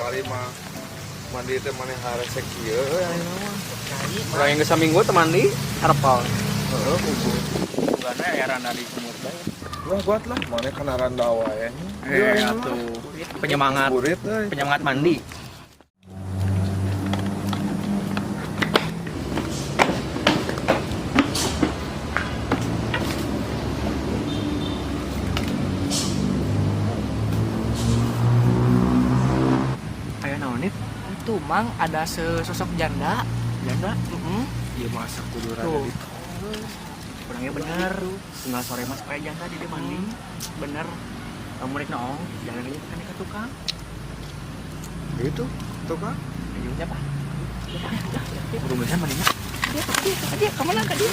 Kamari mah mandi teh maneh harese kieu euy ayeuna mah. Urang yang geus saminggu teu mandi, harapal. Heeh, kubur. Bugana ya randa di sumur bae. Lah buat lah, maneh kana randa wae. Eh, atuh. Penyemangat. Burit euy. Penyemangat mandi. Aya naon nih? Itu mang ada sesosok janda. Janda. Heeh. Ieu masa kudu rada Tuh. di Kurangnya bener. Tinggal sore mas kayak janda di dia mandi. Bener. Kamu rek noong, jalan aja kan ke tukang. Gitu, tuh kan. Ayo siapa? Buru bener mandinya. Dia dia dia kemana ke dia?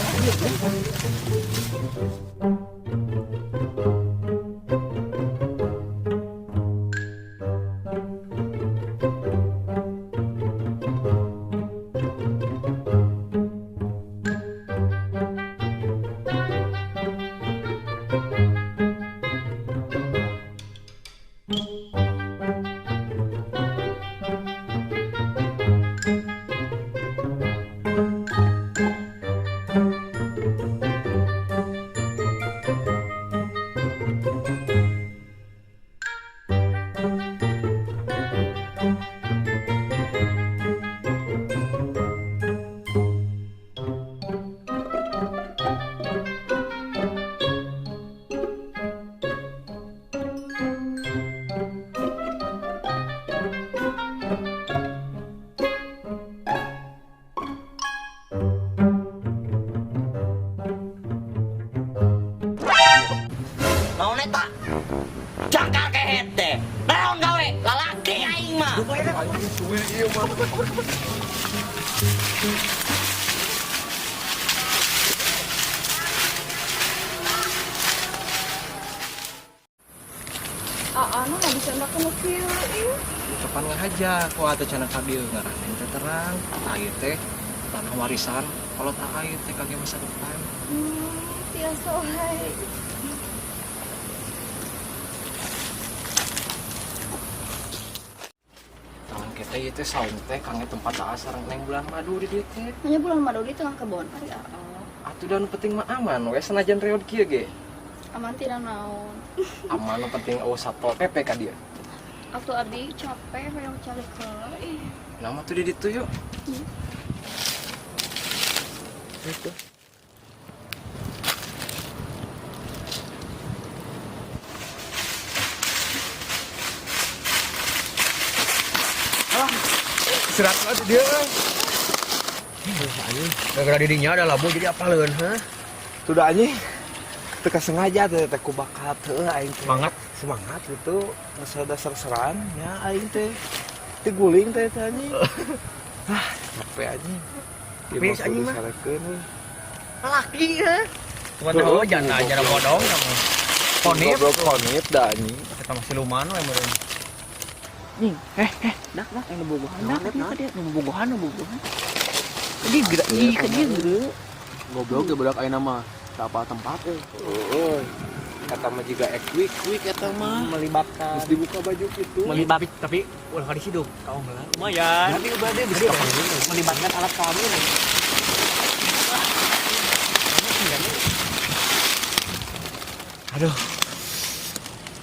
Naon eta? Jangkar kehet teh. Naon gawe? Lalaki aing mah. Anjing suwi ieu mah. Aa nu nggak bisa ndak nu kieu ih. Kapan ngahaja ku atuh cenah ka dieu ngaran teh terang air teh tanah warisan kalau tak air teh kage masa depan. Tiasa wae. Tangan kita ieu teh saung teh kangge tempat aa sareng neng bulan madu di dieu teh. Hanya bulan madu di tengah kebon ari aa. Atuh dan penting mah aman we senajan reod kieu ge. Aman tidak naon. Aman nu penting eueuh Satpol PP ka dieu. Atuh abi capek hoyong calik heula ih. Nah mah tuh di ditu yuk. Gitu. Ah, istirahat lah di dia euy. Gara-gara didinya ada labu jadi apa leun, ha? Sudah anjing. Teu kasengaja teh teh ku bakat heuh aing teh. Semangat. Semangat gitu, geus rada ser-seran nya aing teh. Teu guling teh teh anjing. Ah, capek anjing. Ieu Tapi mah anjing kudu mah. sarekeun euy. Laki ya. Cuma tahu janda aja bodong sama. Konip. Goblok konip dah anjing. Kita masih lumayan we meureun. Nih, dak dak yang bobogohan dak dia ka dia nu bobogohan nu bobogohan. Dia gerak ih ka dia gerak. Goblok ge budak ayeuna mah teu apa tempat euy. Heeh. Eta mah jiga ek quick eta mah. Melibatkan Terus dibuka baju gitu. melibat Tapi ulah ka disiduk, kau lah. Lumayan. Nanti udah dia bisa melibatkan alat kelamin. Aduh.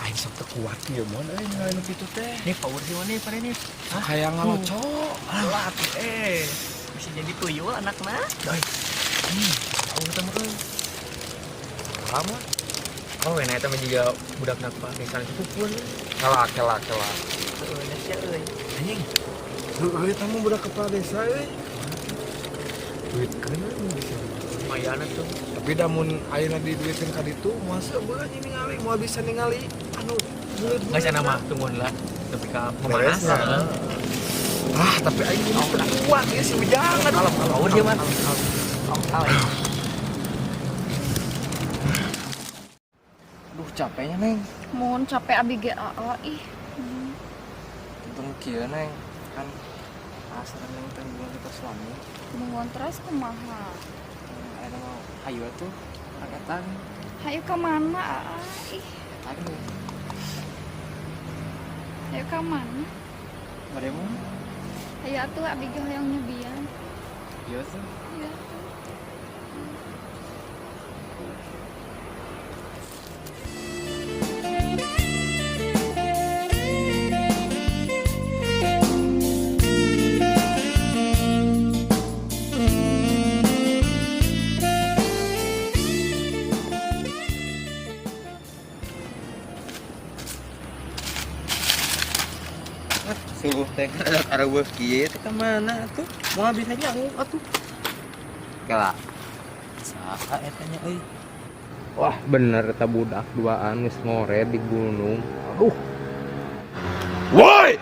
Aing sok teu kuat ieu mun euy nilai nu kitu teh. Nih power sih mana pada nih. Hayang ngalocok. Alah atuh eh bisa jadi tuyul anakna. Tahu kita mah euy. Lama. Oh, enak eta mah juga budak nak pak misalnya pupun. Kela kela kela. Heueuh da sia euy. Anjing. Heueuh eta mah budak kepala desa euy. Duit keun bisa. Lumayan atuh. Tapi da mun ayeuna diduitkeun ka ditu moal seubeul anjing ningali, moal bisa ningali anu buleud. Enggak sana mah tungguan lah. Tapi ka pemanas. Beres, nah. Ah, tapi aing kudu teu kuat ya si Ujang. Aduh. Power dia mah. Aduh capeknya neng. Mun capek abi ge aa ih. Untung kieu neng kan aa sareng neng teh hubungan kita suami. Mun terus kumaha? Ayeuna mah hayu atuh urang eta. Hayu ka mana aa ih. Eta ge. Hayu ka mana? Bade mah. Hayu atuh abi ge hoyong nyobian. Iya tuh. Iya atuh. Subuh teh areueuh kieu teh ka mana atuh? Moal bisa nyanguk atuh. Kela. Saha eta nya euy? Wah, bener eta budak duaan geus ngored di gunung. Aduh. Woi!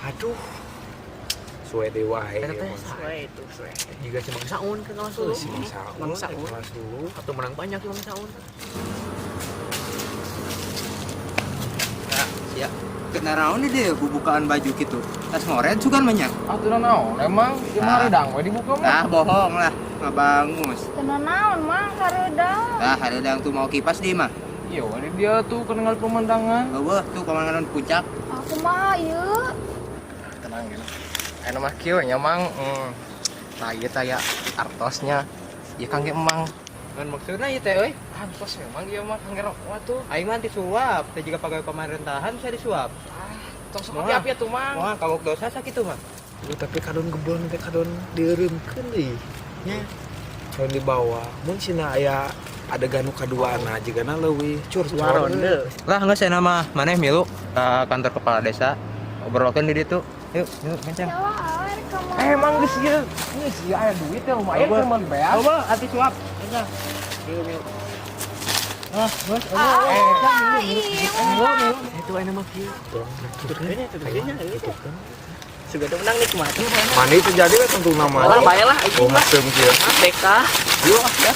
Aduh. Suwe deui wae Eta ieu teh mah. sae itu suwe. Juga si Mang Saun ke kelas dulu. Si Mang Saun, Mang Saun. kelas dulu. Atau menang banyak si Mang Saun. Sia. Kena raon dia bubukaan baju gitu. Tas ngored sugan banyak. Ah, tuh naon emang ieu mah hareudang we dibuka mah. Ah, bohong lah. Ngabangus. Teu naon mang hareudang. Ah, hareudang tuh mau kipas di mah. Iya, wali dia tuh kenal pemandangan. Eueuh tuh pemandangan puncak. Aku mah ieu. Tenang gitu. Aya mah kieu nya Mang. Tah ieu teh aya artosnya. Ieu kangge emang. Ngan maksudna ieu teh euy? Artos memang ieu mah kangge rokok atuh. Aing mah disuap, teh juga pegawai pemerintahan bisa disuap. Tong sok Moal. api-api atuh Mang. Wah, kagok dosa sakitu mah. Lu tapi kadon gebon teh kadon dieureumkeun deui. Nya. Kadon dibawa. Mun sina aya adegan nu kaduana jigana leuwih curcol. Waronde. Lah geus cenah mah maneh milu ka kantor kepala desa. Obrolkeun di ditu. Yuk, yuk kencang. Jawa awer kamu. Eh, emang geus ieu. Geus ieu aya duit ya lumayan keur meuli beas. Coba ati suap. Kencang. Milu milu. Ah, geus. Ah, iya. Itu enak mah kieu. Tuturkeun. Sudah ada menang nikmat. Mandi terjadi we tentu nama. Lah bae lah Oh, ngasem kieu. BK. Yuk, ah, ya.